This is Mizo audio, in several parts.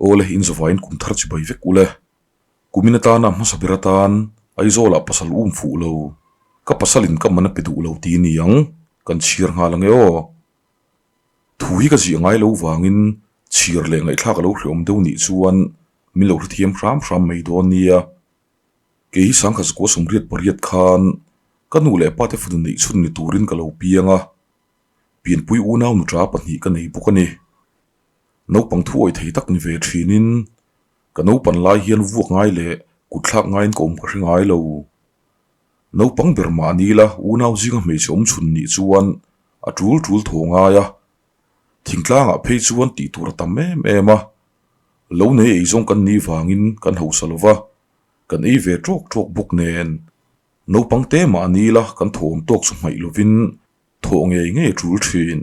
Awle inzawvain kum thar chibai vek ule. Kumin atana hmasa ber atan Aizawlah pasal um fuh lo, ka pasalin ka man a pe duh lo ti ni ang, kan chhiar nghal ange aw. Thu hi ka ziah ngai lo vangin chhiar leh ngaihthlak a lo hrehawm deuh nih chuan min lo hrethiam hram hram mai dawn nia. Kei hi sangkhat zakua 88 khan ka nu leh pa te fanu neih chhun ni turin ka lo piang a, pianpui unau nuṭa pahnih ka nei bawk a ni. Naupang thu awih thei tak ni ve ṭhinin ka naupan lai hian vuak ngai leh kutthlak ngaiin ka awm ka hre ngai lo. Naupang ber mahni la unau zinga hmeichhe awm chhun nih chuan a ṭul ṭul thaw ngai a, thingtlangah phei chuan tih tur a tam em em a, lo nei eizawng kan nih vangin kan hausa lo va, kan ei ve ṭawk ṭawk bawk nen. Naupang te mahni la kan thawm tawk chu hmaih lovin thawh ngei ngei a ṭul ṭhin.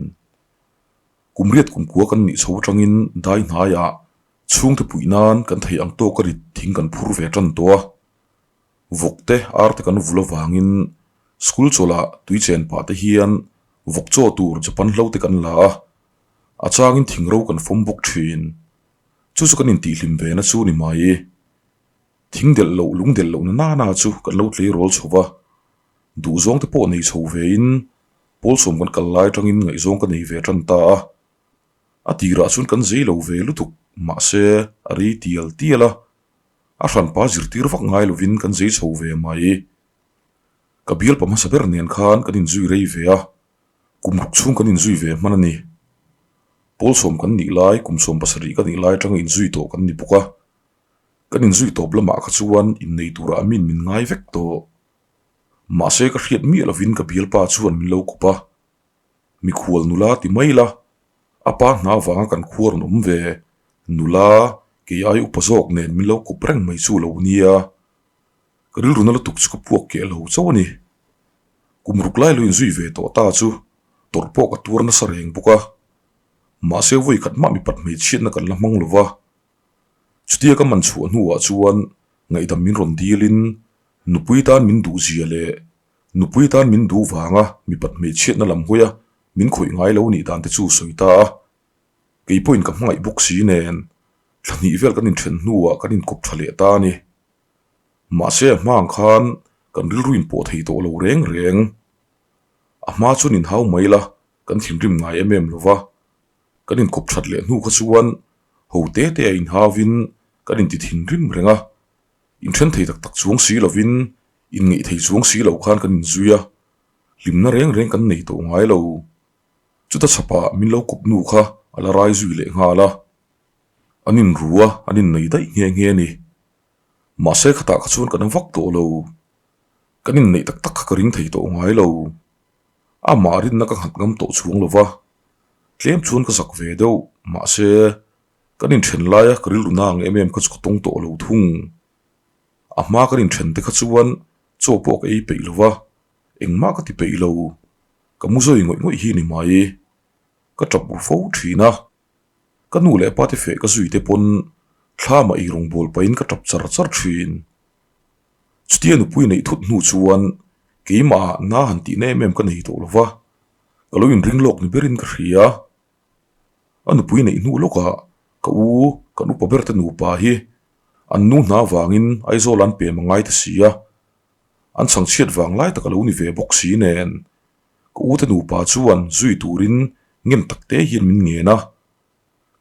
Kum riat kum kua kan nih chho atangin dai hnaiah chhungte puih nan kan thei ang tawka rit thing kan phur ve tan tawh a. Vawk te ar te kan vul avangin school chawlhah tui chen pah te hian vawk chaw tur Japan hlo te kan la a, a changin thing ro kan fawm bawk thin. Chu chu kan intihhlim ve na chu ni mai. Thing delh loh lung delh loh na nana chu kan lo tleirawl chho va, duhzawng te pawh nei chho vein Pawl sawm kan kal lai atangin ngaihzawng ka nei ve tan ta a, a tirah chuan kan zei lo ve lutuk mahse a rei tial tial a, a hranpa zirtir vak ngai lovin kan zei chho ve mai. Ka bialpa hmasa ber nen khan kan inzui rei ve a, kum ruk chhung kan inzui ve hman a ni. Pawl sawm kan nih lai, kum 17 ka nih lai atanga inzui tawh kan ni bawk a, kan inzui tawp lamah kha chuan innei turah min min ngai vek tawh. Mahse ka hriat miah lovin ka bialpa chuan min lo kawp a, mikhual nula ti mai la, a pa hna avanga kan khua rawn awm ve, nula kei ai upa zawk nen min lo kawp reng mai chu lo nia, ka rilru na lutuk chu ka puak keh lo chauh a ni. Kum ruk lai lo inzui ve tawh ta chu tawrh pawh ka tuar nasa reng bawk a, mahse vawi khat mah mipat hmeichhiatna kan la hmang lova, chutia ka man chhuah hnuah chuan ngaihdam min rawn dilin Nupui tan min duh zia leh nupui tan min duh vanga mipat hmeichhiatna lam hawia min khawih ngai lo nih dan te chu sawi ta a. Kei pawhin ka hmangaih bawk si nen thla hnih vel kan inthen hnuah kan inkawp tha leh ta a ni. Mahse a hma ang khan kan rilru inpawh thei tawh lo reng reng. A hma chuan inhau mai la kan thinrim ngai em em lo va, kan inkawp that leh hnu kha chuan ho te te a inhauvin kan inti thinrim reng a. Inthen thei tak tak chuang si lovin inngeih thei chuang si lo khan kan inzui a, hlimna reng reng kan nei tawh ngai lo. Chuta chhapah min lo kawp nu kha a la rai zui leh nghal a, an inru a, an innei daih nghe nghe a ni. Mahse khatah kha chuan kan vak tawh lo, kan inneih tak tak kha ka ring thei tawh ngai lo. Amah rinna ka nghat ngam tawh chuang lo va, tlem chuan ka zak ve deuh, mahse Kan inthen laia ka rilru na ang em em kha chu ka tawng tawh lo thung. A hma kan inthen te kha chuan chaw pawh ka ei peih lo va, engmah ka ti peih lo. Ka mu zawi ngawih ngawih hi ni mai. Ka tap ru fo thin a. Ka nu leh pa te feh ka zui te pawn thla mah ei rawngbawl pahin ka tap char char thin. Chutia nupui neih thut hnu chuan keimah ah na han tihna em em ka nei tawh lo va, ka lo inring lawk ni berin ka hria. A nupui neih hnu lawkah ka u kan upa ber te nupa hi an nu hna vangin Aizawl an pem a ngai ta si a, an chhangchhiat vang lai tak a lo ni ve bawk si nen ka u te nupa chuan zui turin ngem tak te hian min ngen a,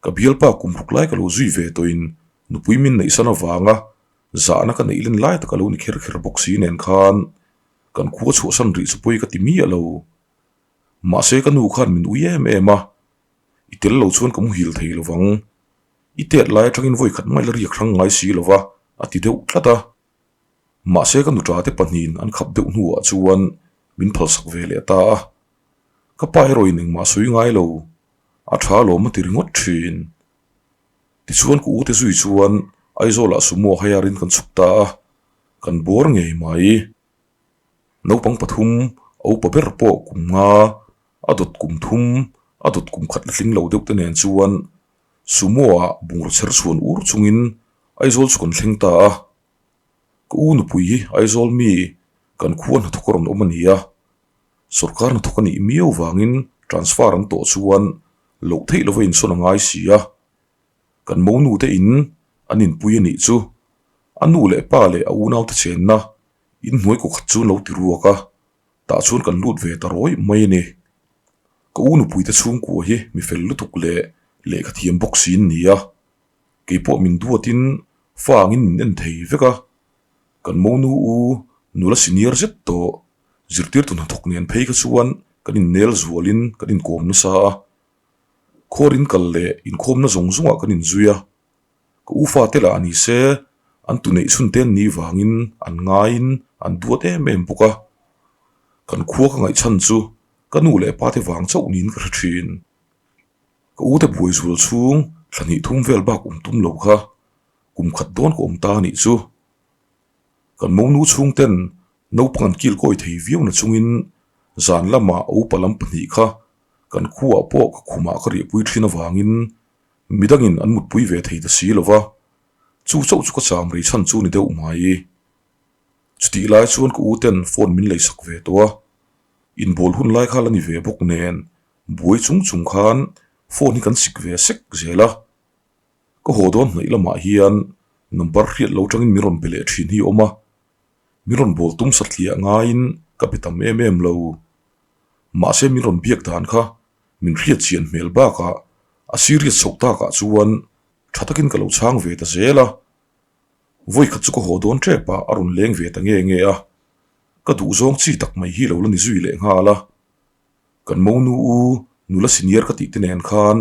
ka bialpa kum ruk lai ka lo zui ve tawhin nupui min neihsan avanga zahna ka neih len lai tak a lo ni kher kher bawk si nen khan kan khua chhuahsan rih chu pawi ka ti miah lo. Mahse ka nu khan min ui em em a, i tel lo chuan ka muhil thei lo vang. I tet lai atangin vawi khat mai la riak hrang ngai si lo va, a ti deuh tlat a. Mahse ka nuṭa te pahnihin an khap deuh hnuah chuan min phalsak ve leh ta a. Ka pa erawhin engmah sawi ngai lo, a tha alawm a ti ringawt thin. Tichuan ka u te zui chuan Aizawlah sumo hire-in kan chhuk ta a, kan bawr ngei mai. Naupang pathum a upa ber pawh kum nga, a dawt kum thum, a dawt kum khat la tling lo deuh te nen chuan Sumo ah bungraw chher chhuan ur chungin Aizawl chu kan thleng ta a. Ka u nupui hi Aizawl mi kan khua hnathawk a rawn awm a ni a, sawrkar hnathawk a nih miau vangin transfer an tawh chuan loh theih lova insawn a ngai si a. Kan monu te in an inpui a nih chu. A nu leh pa leh a unaute chenna inhnuai kaw khat chu an lo ti ruak a, tah chuan kan lut ve ta rawih mai a ni. Ka u nupui te chhungkua hi mi fel lutuk leh lehkha thiam bawk si an ni a, keipawh min duatin fa angin min en thei vek a. Kan monu u nula senior zet tawh zirtirtu hnathawk nen phei kha chuan kan innel zualin kan inkawm nasa a. Khuar in kal leh inkhawmna zawng zawngah kan inzui a, ka u fate lah ni se an tu neih chhun te an nih vangin an ngaiin an duat em em bawk a. Kan khua ka ngaihchhan chu ka nu leh pa te vang chauh niin ka hre thin. Ka u te buai zual chhung thla hnih thum vel bak awm tum lo kha kum khat dawn ka awm ta a nih chu. Kan monu chhungten naupang an kil kawi thei viau na chungin zan lamah a upa lam pahnih kha kan khuaah pawh ka khumah ka riahpui thin avangin midangin an mutpui ve thei ta si lo va, chu chauh chu ka cham rei chhan chu ni deuh mai. Chutih lai chuan ka u ten phone min leisak ve tawh a, inbawl hun lai kha la ni ve bawk nen buai chung chung khan phone hi kan sik ve sek zel a. Ka haw dawn hnaih lamah hian number hriat lo tangin min rawn be leh thin hi a awm a, min rawn bawl tum satliah ngaiin ka be tam em em lo. Mahse min rawn biak dan kha min hriat chian hmel bakah a serious chhoh takah chuan tha takin ka lo chhang ve ta zel a. Vawi khat chu ka haw dawn tep a, a rawn leng ve ta nge nge a, ka duhzawng chi tak mai hi lo la ni zui leh nghal a. Kan monu u nula senior ka tih te nen khan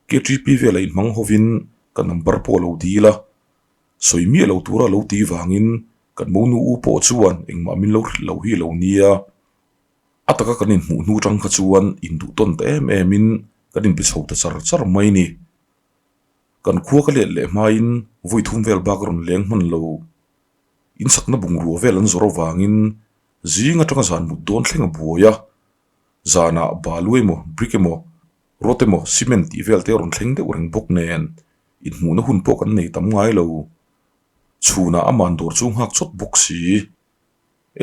KTP vel a inhmang hovin ka number pawh a lo dil a, sawi miah lo tura lo ti vangin kan monu u pawh chuan engmah min lo hrilh lo hi a lo nia. A taka kan inhmuh hnu tang kha chuan induh tawn ta em em in kan inbe chho ta char char mai ni. Kan khua ka let leh hmain vawi thum vel bak a rawn leng hman lo. Insakna bungrua vel an zawrh avangin Zing atanga zan mut dawn thleng a buai a, zanah balu emaw brick emaw rod emaw cement tih vel te a rawn thleng deuh reng bawk nen inhmuhna hun pawh kan nei tam ngai lo. Chhunah a man dawr chu nghak chawt bawk si.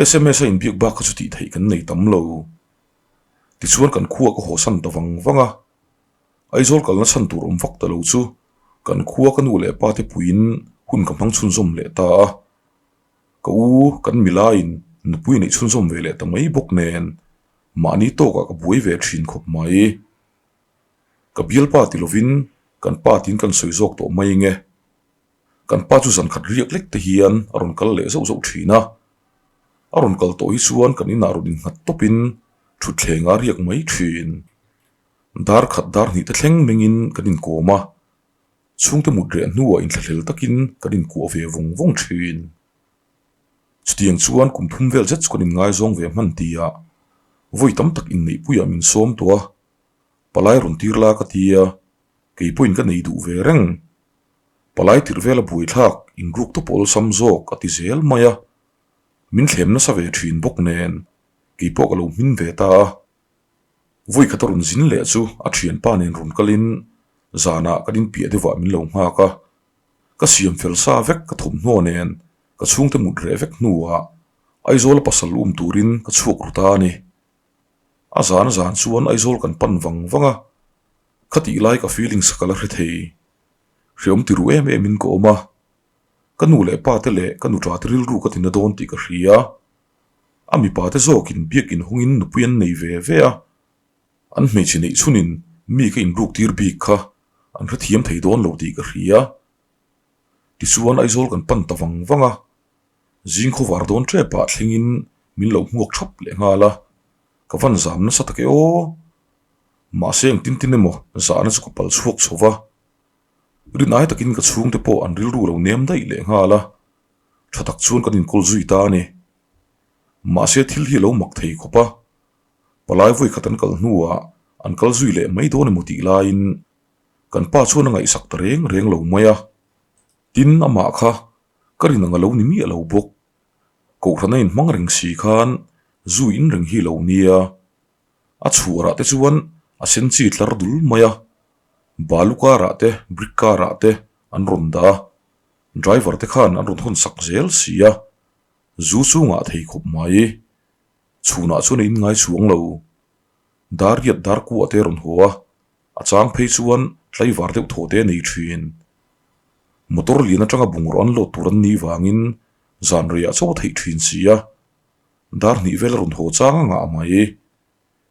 Sms a inbiak bak kha chu tih theih kan nei tam lo. Tichuan kan khua ka haw san ta vang vang a, Aizawl kalna chhan tur awm vak ta lo chu kan khua ka nu leh pa te puiin hun ka hmang chhunzawm leh ta a. Ka u kan milaiin nupui neih chhunzawm ve leh ta mai bawk nen mahni tawkah ka buai ve thin khawp mai. Ka bialpa ti lovin kan pa tiin kan sawi zawk tawh mai nge. Kan pa chu zan khat riak lek te hian a rawn kal leh zauh zauh thin a. A rawn kal tawh hi chuan kan inah rawn innghat tawpin thutthleng a riak mai thin. Dar khat dar hnih te thleng mengin kan inkawm a. Chhungte mut reh hnuah inthlahlel takin kan inkuah ve vawng vawng thin. Chutiang chuan kum thum vel zet chu kan inngaizawng ve hman tia vawi tam tak inneihpuiah min sawm tawh a, palai rawn tir la ka tia, kei pawhin ka nei duh ve reng. Palai tirh vela buaithlak inruk te pawh awlsam zawk a ti zel mai a, min thlem nasa ve thin bawk nen kei pawh ka lo hmin ve ta a. Vawi khat a rawn zin leh chu a thianpa nen rawn kalin zanah kan inpiah deuhah min lo nghak a, ka siam fel sa vek ka thawmhnaw nen ka chhungte mut reh vek hnuah Aizawl a pasal um turin ka chhuak ru ta a ni. A zan a zan chuan Aizawl kan pan vang vang a, khatih lai ka feelings ka la hre thei. Hreawm ti ru em em in ka awm a, ka nu leh pa te leh ka nuṭa te rilru ka tina dawn tih ka hria. A mipa te zawkin biakin hawngin nupui an nei ve ve a, an hmeichhe neih chhunin mi ka inruk tir bik kha an hrethiam thei dawn lo tih ka hria. Tichuan Aizawl kan pan ta vang vang a, zing khawvar dawn tepah thlengin min lo hmuak thap leh nghal a, ka van zam nasa tak e aw. Mahse engtin tin emaw zahna chu ka pal chhuak chho va, rinai takin ka chhungte pawh an rilru lo nem daih leh nghal a. Tha tak chuan kan inkawl zui ta a ni. Mahse thil hi a lo mak thei khawp a, palai vawi khat an kal hnuah an kal zui leh mai dawn emaw tih laiin kan pa chuan a ngaihsak ta reng reng lo mai a. Tin, amah kha ka rin ang a lo ni miah lo bawk. Kohhran a inhmang reng si khan zu in reng hi a lo nia. A chhuarah te chuan a sen chi tlar dul mai a, balu karah te brick karah te an rawn dah a. Driver te khan an rawn hawn sak zel si a, zu chungah thei khawp mai. Chhunah chuan a inngai chuang lo. Dar riat dar kuah te a rawn haw a, a chang phei chuan tlaivar deuh thaw te a nei thin. Motor lian atanga bungraw an load tur an nih vangin zan reiah chaw a theih thin si a, dar hnih vel a rawn haw chang a ngah mai.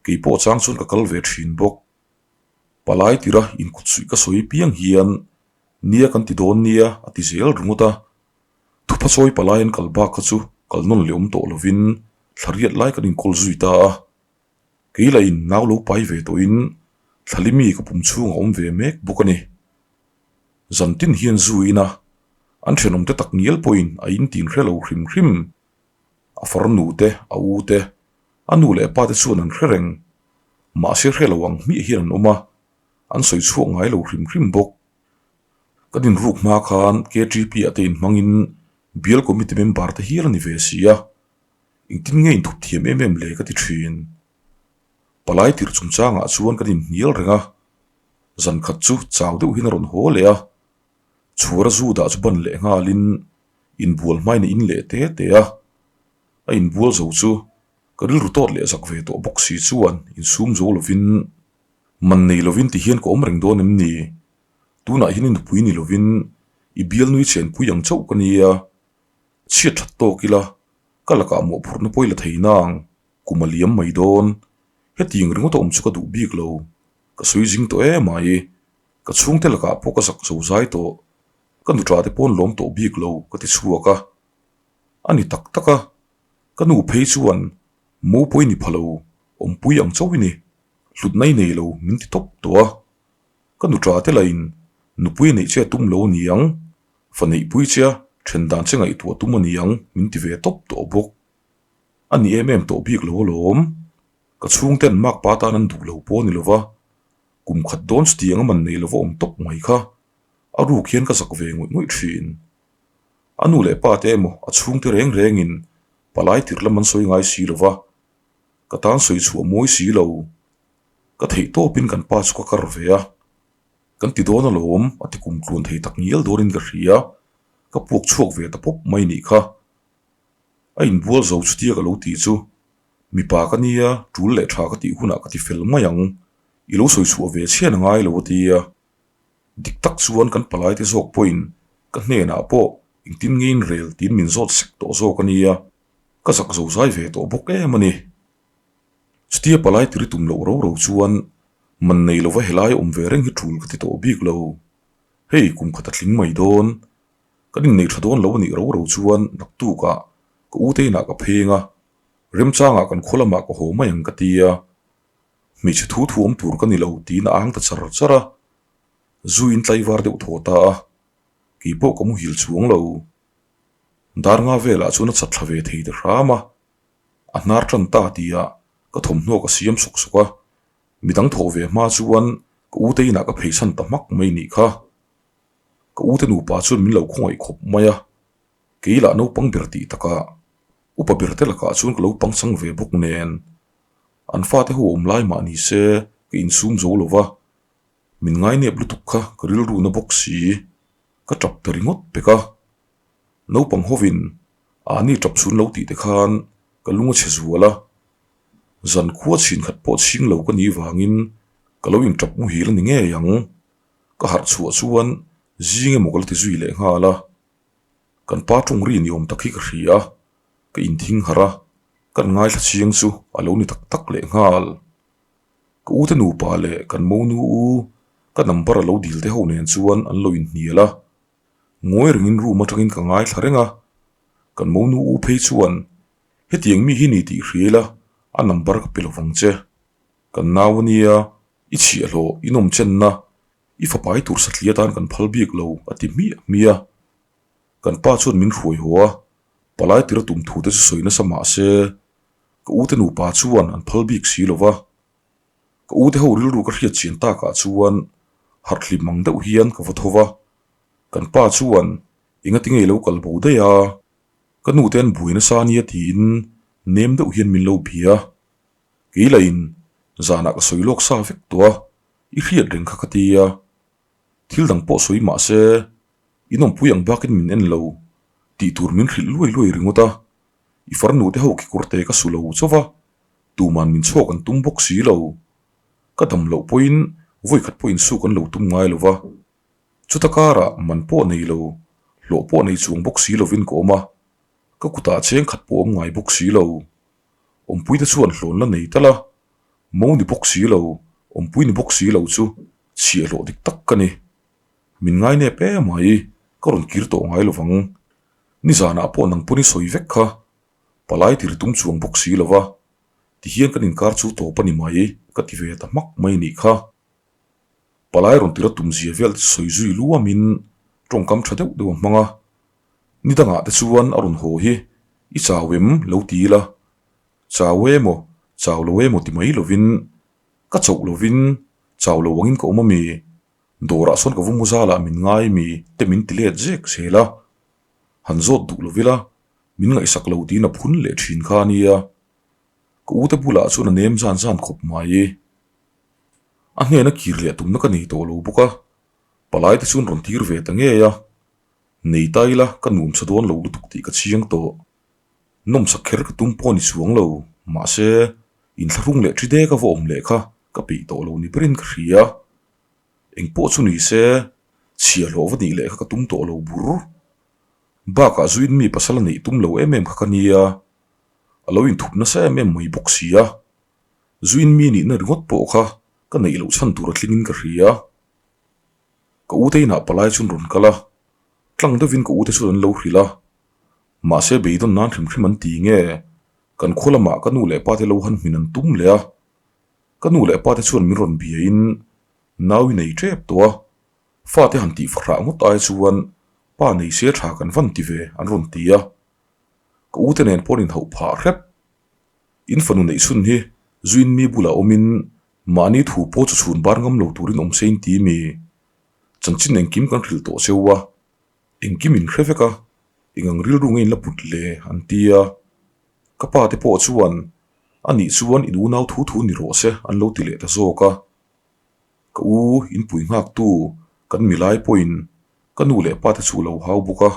Kei pawh chang chuan ka kal ve thin bawk. Palai tira inkut suih ka sawi piang hian nia kan ti dawn nia a ti zel ringawt a. Thupha chawi palai an kal bak kha chu kal nawn leh awm tawh lovin thla riat lai kan inkawl zui ta a. Kei lah in nau lo pai ve tawhin Thlalimi ka pum chhung a awm ve mek bawk a ni. Zan tin hian zu in a, an thenawm te tak ngial pawhin a in tin hre lo hrim hrim. A farnu te, a u te, a nu leh a pa te chuan an hre reng. Mahse hre lo ang hmiah hian an awm a, an sawi chhuak ngai lo hrim hrim bawk. Kan inruk hma khan KTP ah te inhmangin Bial Committee member te hial a ni ve si a. Engtin nge inthup thiam em em le ka ti thin. Palai tirh chungchangah chuan kan inhnial reng a, zan khat chu chau deuh hian a rawn haw leh a, chhuara zu dah chu ban leh nghalin inbual hmain a in leh te te a, a inbual zo chu ka rilru tawt leh zak ve tawh bawk si chuan insum zo lovin man nei lovin ti hian ka awm reng dawn em ni? Tunah hian i nupui ni lovin i bialnui chenpui ang chauh ka nia. Chhiat that tawk ila, ka lakah mawhphurhna pawi la thei nang, kum a liam mai dawn. Hetiang ringawt a awm chu ka duh bik lo, ka sawi zing tawh em mai. Ka chhungte lakah pawh ka zak zo zai tawh, ka nuṭa te pawn lawm tawh bik lo ka ti chhuak a. A ni tak tak a, ka nu phei chuan mo pawi ni pha lo, awmpui ang chauh i ni, hlutna i nei lo min ti tawp tawh a. Ka nuṭa te lahin nupui neih che a tum lo a ni ang, Fa neihpui che a, then dan che ngaihtuah tum a ni ang min ti ve tawp tawh bawk. A ni em em tawh bik lo alawm. Ka chhungten makpa tan an duh lo pawh a ni lova, kum khat dawn chutiang a man nei lova awm tawp mai kha a ruk hian ka zak ve ngawih ngawih thin. A nu leh pa te emaw a chhungte reng rengin palai tirh lam an sawi ngai si lova, ka tan sawi chhuah mawi si lo. Ka theih tawpin kan pa chu ka kar ve a. Kan ti dawn alawm, a ti kum tluan thei tak ngial dawrin ka hria, ka puak chhuak ve ta pawp mai nih kha. A inbual zo chutia ka lo ti chu, mipa ka nia, tul leh tha ka tih hunah ka ti fel mai ang, i lo sawi chhuah ve chhian a ngai lo a ti a. Dik tak chuan kan palai te zawk pawhin ka hnenah pawh engtin nge inrel tiin min zawt sek tawh zawk a nia, ka zak zo zai ve tawh bawk em a ni. Chutia palai tiri tum loh ro ro chuan man nei lova helai awm ve reng hi tul ka ti tawh bik lo. Hei kum khat a tling mai dawn. Kan innei tha dawn lo a nih ro ro chuan naktukah ka ute inah ka pheng a, remchangah kan khaw lamah ka haw mai ang ka ti a. Hmeichhe thu thu awm tur ka ni lo tiin a ang ta char char a. Zu in tlaivar deuh thaw ta a, kei pawh ka muhil chuang lo. Dar nga velah chuan a chat thla ve thei ta hram a. A hnar tan ta tia ka thawmhnaw ka siam sawk sawk a, midang thawh ve hma chuan ka ute inah ka pheichhan ta hmak mai nih kha. Ka ute nupa chuan min lo khawngaih khawp mai a, kei lah naupang ber tih takah upa ber te lakah chuan ka lo pangchang ve bawk nen an fate ho awm lai mah ni se ka insum zo lo va, min ngainep lutuk kha ka rilru na bawk si, ka tap ta ringawt pek a. Naupang hovin Ani tap chhun lo tih te khan ka lung a chhe zual a, zan khua chhin khat pawh chhing lo ka nih vangin ka lo intap muhil a ni ngei ang. Ka harh chhuah chuan zing emaw ka la ti zui leh nghal a, kan pa tawng ri ni awm tak hi ka hria a, ka inthing harh a, kan ngaithla chiang chu a lo ni tak tak leh nghal. Ka ute nupa leh kan monu u ka number a lo dil te ho nen chuan an lo inhnial a. Ngawi rengin room atangin ka ngaithla reng a, kan monu u phei chuan hetiang mi hi ni tih hria ila a number ka pe lovang che. Kan nau ania i chhiahhlawh i nawm chenna i fapai tur satli atan kan phal bik lo a ti hmiah hmiah a. Kan pa chuan min hruai haw a, palai tira tum thu te chu sawi nasa mah se ka ute nupa chuan an phal bik si lova. Ka ute ho rilru ka hriat chian takah chuan harh hlim ang deuh hian ka va tho va, kan pa chuan engati nge lo kal bo daih a, ka nu te an buai nasa ania tiin nem deuh hian min lo bia a, kei lahin zanah ka sawi lawk sa vek tawh a, i hriat reng kha ka ti a, thil dang pawh sawi mah se in awmpui ang bakin min en lo tih tur min hrilh luai luai ringawt a, i farnu te ho kekawr te ka su lo chauh va. Tuman min chhuak an tum bawk si lo. Ka dam loh pawhin vawi khat pawh insuk an lo tum ngai lo va. Chuta karah man pawh nei lo, hlawh pawh nei chuang bawk si lovin ka awm a, ka kutah cheng khat pawh awm ngai bawk si lo. Awmpuite chuan hlawn la nei tal a, mo ni bawk si lo, awmpui ni bawk si lo chu chhiahhlawh dik tak ka ni. Min ngai nep em mai, ka rawn kir tawh ngai lovang. Nizanah pawh nang pawn i sawi vek kha, palai tir tum chuang bawk si lova, tihian kan inkar chu tawp a ni mai, ka ti ve ta hmak mai nih kha. Palai rawn tira tum zia vel te chu sawi zui luamin tawngkam tha deuh deuh a hmang a, ni dangah te chuan a rawn haw hi i chau em lo ti ila, chau emaw chau lo emaw ti mai lovin ka chauh lovin chau lo angin ka awm ami, dawrah sawn ka va mu zalah min ngai mi te min ti let zek zel a, han zawt duh lovila min ngaihsak lo tiin a phun leh thin kha a nia, ka ute bulah chuan a nem zan zan khawp mai. A hnena kir leh tumna ka nei tawh lo bawk a, palai te chuan rawn tir ve ta ngei a, nei ta ila ka nuam chhe dawn lo lutuk tih ka chiang tawh. Nawmsak kher ka tum pawh a ni chuang lo, mahse inthlahrung leh thi dek a va awm leh kha ka peih tawh lo ni berin ka hria. Engpawh chu ni se, chhiahhlawh va nih leh kha ka tum tawh lo bur. Bakah zuin mi pasal a neih tum lo em em kha ka nia, a lo inthup nasa em em mai bawk si a. Zuin mi nihna ringawt pawh kha ka neih loh chhan tur a tlingin ka hria. Ka ute inah palai chuan rawn kal a, tlang deuhin ka ute chuan an lo hrilh a. Mahse beidawn nan hrim hrim an ti nge, kan khaw lamah ka nu leh pate lo han hmin an tum leh a. Ka nu leh pate chuan min rawn biain nau i nei tep tawh a, fate han tih fahrah ngawt ai chuan pa nei se tha kan van ti ve an rawn ti a. Ka ute nen pawh an inhauh phah hrep. In fanu neih chhun hi zuin mi bulah awmin mahni thu pawh chu chhun bar ngam lo turin awm se in ti mi? Chanchin engkim kan hrilh tawh cheu a, engkim in hre vek a, eng ang rilru nge in la put le an ti a. Ka pa te pawh chuan a nih chuan in unau thu thu ni rawh se an lo ti leh ta zawk a. Ka u inpui nghaktu kan milai pawhin ka nu leh pa te chu lo hau bawk a.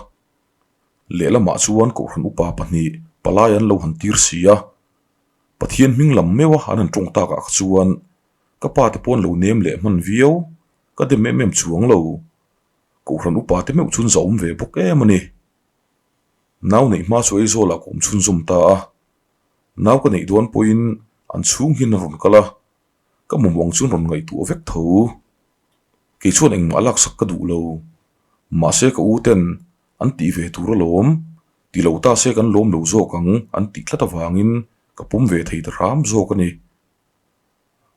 Lehlamah chuan Kohhran upa pahnih palai an lo han tir si a, Pathian hming lam meuha an han tawng takah kha chuan ka pa te pawh an lo nem leh hman viau, ka dem em em chuang lo. Kohhran upa te meuh chuan zahawm ve bawk em a ni. Nau neih hma chu Aizawlah ka awm chhunzawm ta a, nau ka neih dawn pawhin an chhung hian an rawn kal a, ka mamawng chu an rawn ngaihtuah vek tho. Kei chuan engmah laksak ka duh lo. Mahse ka u ten an tih ve tur alawm, ti lo ta se kan lawm lo zawk ang an tih tlat avangin ka pawm ve thei ta hram zawk a ni.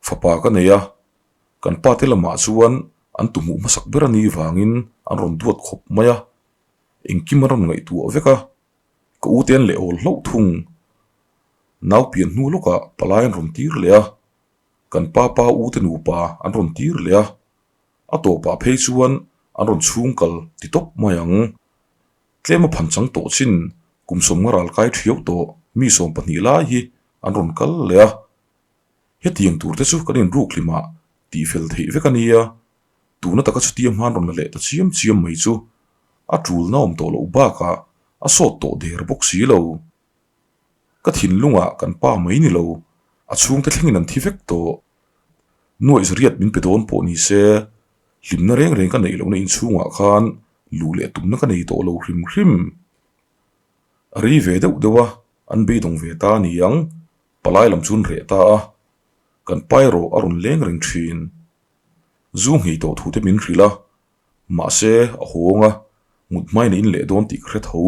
Fapa ka nei a, kan pa te lamah chuan an tuhmuh hmasak ber a nih vangin an rawn duat khawp mai a, engkim an rawn ngaihtuah vek a, ka u te an leh awl hlauh thung. Nau pian hnu lawkah palai an rawn tir leh a. Kan pa pa u te nupa an rawn tir leh a, a tawpah phei chuan an rawn chhung kal ti tawp mai ang. Tlem a phan chang tawh chin kum sawmnga ral kai thiau tawh mi 12 lai hi an rawn kal leh a. Hetiang tur te chu kan inruk hlimah tihfel theih vek a nia, tuna taka chutiang hman rawn la leh ta chiam chiam mai chu a tulna awm tawh loh bakah a sawt tawh der bawk si lo. Ka thinlungah kan pa mai ni lo, a chhungte thlengin an thi vek tawh. Nuaih zariat min pe dawn pawh ni se, hlimna reng reng ka neih lohna inchhungah khan luh leh tumna ka nei tawh lo hrim hrim. A rei ve deuh deuh a, an beidawng ve ta a ni ang, palai lam chu an reh ta a, kan pa erawh a rawn leng reng thin. Zu nghei tawh thu te min hrilh a, mahse a hawng a, mut hmain a in leh dawn tih ka hre tho.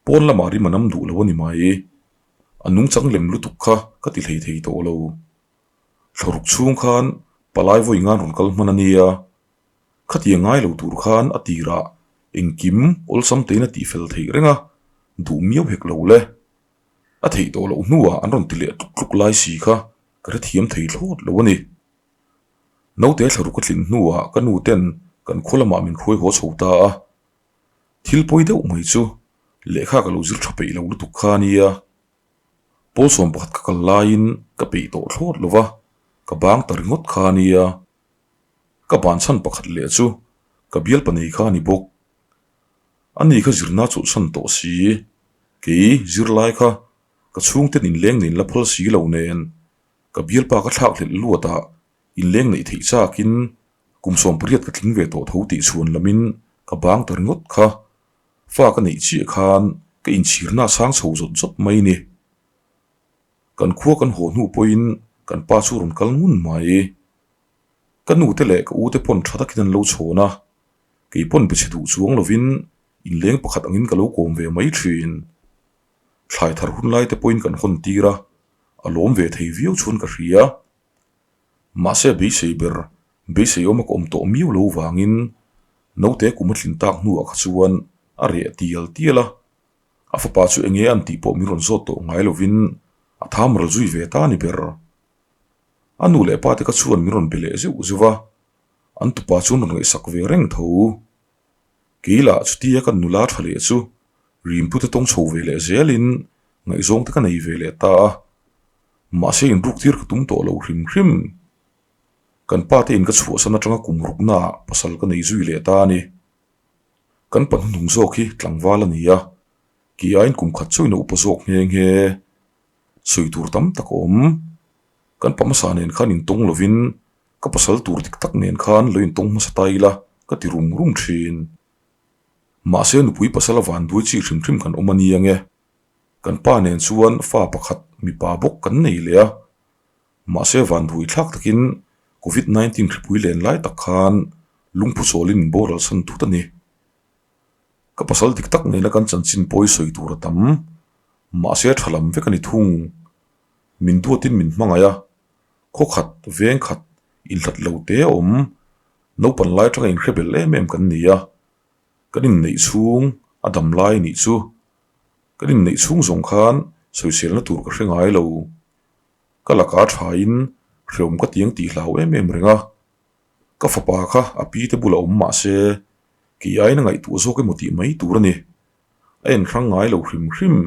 Pawn lamah rim a nam duh lo a ni mai. A nungchang lem lutuk kha ka ti hlei thei tawh lo. Thlaruk chhung khan palai vawi ngan rawn kal hman a nia. Khatiang ngai lo tur khan a tirah engkim awlsam tein a tihfel theih reng a, duh miau hek lo le. A theih tawh loh hnuah an rawn ti leh tluk tluk lai si kha ka hrethiam thei thlawt lo a ni. Naute thlaruk a tlin hnuah ka nu ten kan khaw lamah min hruai haw chho ta a. Thil pawi deuh mai chu lehkha ka lo zir tha peih lo lutuk kha a nia. Pawl 11 ka kal laiin ka peih tawh thlawt lo va, ka bang ta ringawt kha a nia. Ka ban chhan pakhat leh chu ka bialpa nei kha a ni bawk. Ani kha zirna chawlhsan tawh si, kei zirlai kha ka chhungten inleng nen la phal si lo nen ka bialpa ka thlak hlelh luatah inleng neih theih chakin. Kum 18 ka tling ve tawh tho tih chhuan lamin ka bang ta ringawt kha. Fa ka neih chiah khan ka inchhirna a sang chho zawt zawt mai ni. Kan khua kan haw hnu pawhin kan pa chu rawn kal ngun mai. Ka nu te leh ka u te pawn tha takin an lo chhawn a, kei pawn be chhe duh chuang lovin inleng pakhat angin ka lo kawm ve mai thin. Thlai thar hun lai te pawhin kan hawn tir a, a lawm ve thei viau chuan ka hria. Mahse beisei ber, beisei awm a ka awm tawh miau lo vangin naute kum a tlin tak hnuah kha chuan a reh tial tial a, a fapa chu enge an tih pawh min rawn zawt tawh ngai lovin a tham ral zui ve ta a ni ber. A nu leh pa te kha chuan min rawn be leh zeuh zeuh a, an tupa chu an rawn ngaihsak ve reng tho. Kei lah chutia ka nula tha leh chu rimpu te tawng chho ve leh zelin ngaihzawng te ka nei ve leh ta a, mahse inruk tir ka tum tawh lo hrim hrim. Kan pa te in ka chhuahsan atanga kum ruknaah pasal ka nei zui leh ta a ni. Kan pa hnuhnung zawk hi tlangval a ni a, kei aiin kum khat chauhin a upa zawk nghe nghe. Sawi tur tam tak a awm. Kan pa hmasa nen khan intawng lovin ka pasal tur dik tak nen khan lo intawng hmasa ta ila ka ti rum rum thin. Mahse nupui pasal a van duai chi hrim hrim kan awm a ni ange. Kan pa nen chuan fa pakhat mipa bawk kan nei leh a. Mahse van duai thlak takin Covid 19 hripui len lai tak khan lungphu chawlin min boral chhan thut a ni. Ka pasal dik tak nena kan chanchin pawi sawi tur a tam. Mahse tha lam vek a ni thung. Min duatin min hmangaih a, khaw khat, veng khat, inhlat lo te a awm. Naupan lai atanga inhre bel em em kan ni a, kan inneih chhung a dam lai nih chu. Kan inneih chhung zawng khan sawiselna tur ka hre ngai lo. Ka laka thain hreawm ka tiang tih hlau em em reng a. Ka fapa kha a pi te bulah awm mah se, kei aiin a ngaihtuah zawk emaw tih mai tur a ni. A enhrang ngai lo hrim hrim.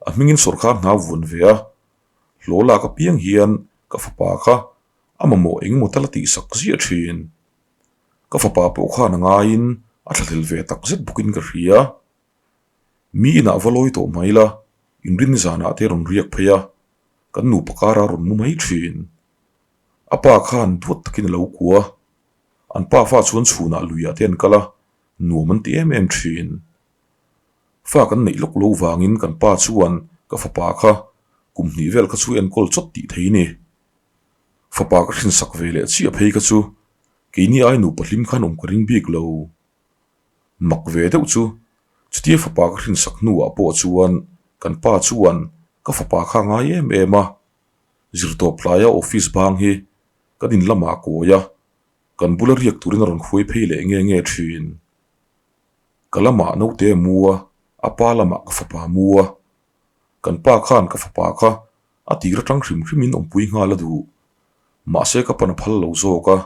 A hmingin sawrkar hna vuan ve a, hlaw lak apiang hian ka fapa kha a mamawh engemaw tal a tihsak ziah thin. Ka fapa pawh khan a ngaiin a thlahlel ve tak zet bawkin ka hria. Mi inah va lawi tawh mai la, inrin zanah te rawn riak phei a, kan nupa kara rawn mu mai thin. A pa khan duat takin a lo kua. An pa fa chuan chhunah luiah te an kal a, nuam an ti em em thin. Fa kan neih lawk lo vangin kan pa chuan ka fapa kha kum hnih vel kha chu enkawl chawt tih thei ni. Fapa ka hrinsak ve leh chiah phei kha chu keini ai nupa hlim khan awm ka ring bik lo. Mak ve deuh chu chutia fapa ka hrinsak hnuah pawh chuan kan pa chuan ka fapa kha a ngai em em a, zirtawp tlaia office bang hi kan in lamah a kawi a, kan bula riak turin a rawn hruai phei leh nge nge thin. Ka lamah naute a mu a, a pa lamah ka fapa a mu a. Kan pa khan ka fapa kha a tir atang hrim hrimin awmpui nghal a duh. Mahse ka pan a phal lo zawk a,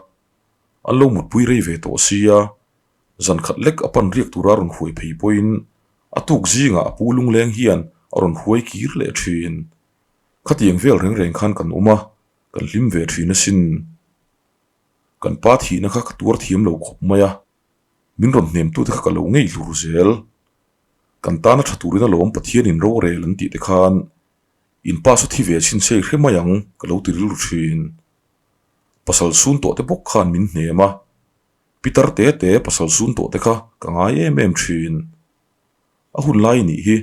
an lo mutpui rei ve tawh sia, zan khat lek a pan riak tura rawn hruai phei pawhin a tuk zingah a pu lungleng hian a rawn hruai kir leh thin. Khatiang vel reng reng khan kan awm a, kan hlim ve thin asin. Kan pa thihna kha ka tuar thiam lo khawp mai a. Min rawn hnemtute kha ka lo ngei hlur zel. Kan tana tha turin alawm Pathianin rorel an tih te khan in pa chu thi ve chhin se i hre mai ang ka lo ti rilru thin. Pasal sun tawh te bawk khan min hnem a, Pitar te te pasal sun tawh te kha ka ngai em em thin. A hun lai nih hi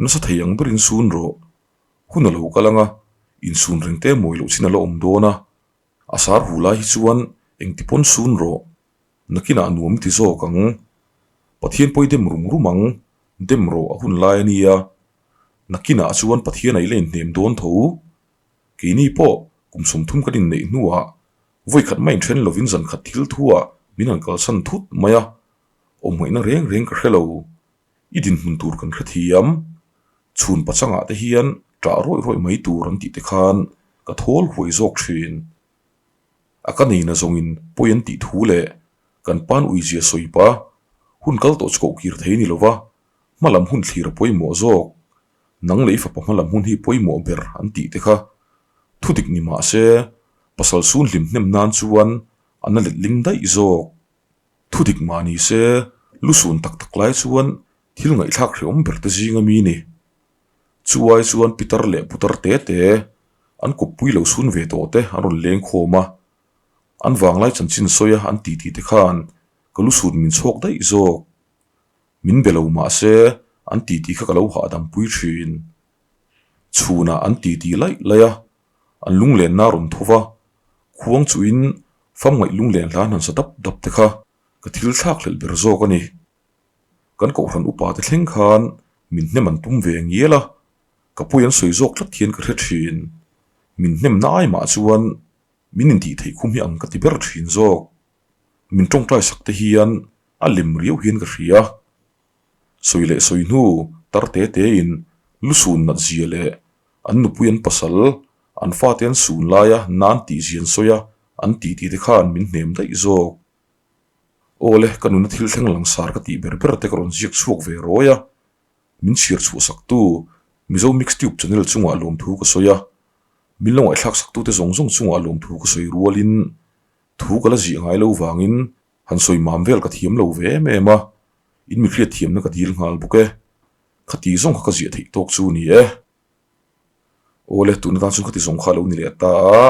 nasa thei ang berin sun rawh. Hun a lo kal anga insun reng te mawi loh chin a la awm dawn a, a sar hu lai hi chuan engti pawn sun rawh. Nakinah nuam ti zawk ang. Pathian pawi dem rum rum ang, dem rawh a hun lai a nia. Nakinah chuan Pathian a i la inhnem dawn tho. Keini pawh kum 30 kan inneih hnuah vawikhat mai inthen lovin zankhat thil thuah min han kalsan thut mai a, awmngaihna reng reng ka hre lo. I dinhmun tur kan hrethiam. Chhun pachangah te hian ṭah rawih rawih mai tur an tih te khan ka thawl huai zawk ṭhin. A ka neina zawngin pawi an tih thu leh kan pan uizia sawi pa, hun kal tawh chu koh kir thei ni lova, hmalam hun thlir a pawimawh zawk, nang leh i fapa hmalam hun hi pawimawh ber an tih te kha thu dik ni mah se, pasal sun hlim hnem nan chuan a na let ling daih zawk. Thu dik mah ni se, lu sun tak tak lai chuan thil ngaihthlak hreawm ber te zinga mi ni. Chu ai chuan pitar leh putar te te an kawppui lo sun ve tawh te an rawn leng khawm a. An vanglai chanchin sawi a an titi te khan ka lu sut min chhawk daih zawk. Min be lo mah se an titi kha ka lo hahdam pui thin. Chhunah an titi laih laih a, an lunglenna a rawn tho va, khuang chuhin famngaih lunglen hla an han sa dap dap te kha ka thil thlak hlelh ber zawk a ni. Kan kohhran upa te thleng khan min hnem an tum ve ngial a, ka pawi an sawi zawk tlat hian ka hre thin. Min hnem na ai mah chuan min intih theih khum hi ang ka ti ber thin zawk. Min tawngtai sak te hian a lem riau hian ka hria. Sawi leh sawi hnu tar te te in lu sun nat zia leh an nupui an pasal an fate an sun laia nan tih zia an sawi a an tih tih te khan min hnem daih zawk. Aw le ka nuna thil thleng langsar ka tih ber ber te ka rawn ziak chhuak ve rawi a. Min chhiar chhuah sak tu Mizo Mixtube channel chungah lawmthu ka sawi a. Min lo ngaihthlak sak tute zawng zawng chungah lawmthu ka sawi rualin thu ka la ziah ngai lo vangin han sawi mam vel ka thiam lo ve em em a, in mi hriat thiamna ka dil nghal bawk e. Khati zawng kha ka ziah theih tawk chu ni e. Aw le, tuna tan chuan khati zawng kha a lo ni leh ta a,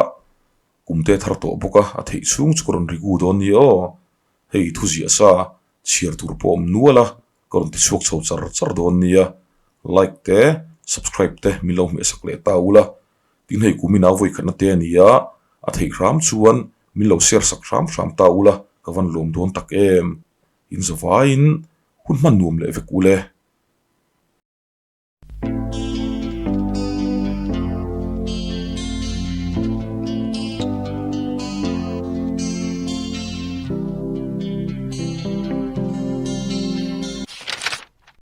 kum te thar tawh bawk a, a theih chhung chu ka rawn rigu dawn ni aw. Hei thu ziah sa chhiar tur pawh awm nual a, ka rawn ti chhuak chho char char dawn nia. Like te, subscribe te min lo hmehsak leh ta ula. Tin hei kum ina vawi khatna te a ni a, a theih hram chuan min lo share sak hram hram ta ula ka van lawm dawn tak em. In zavaiin hun hman nuam leh vek ule.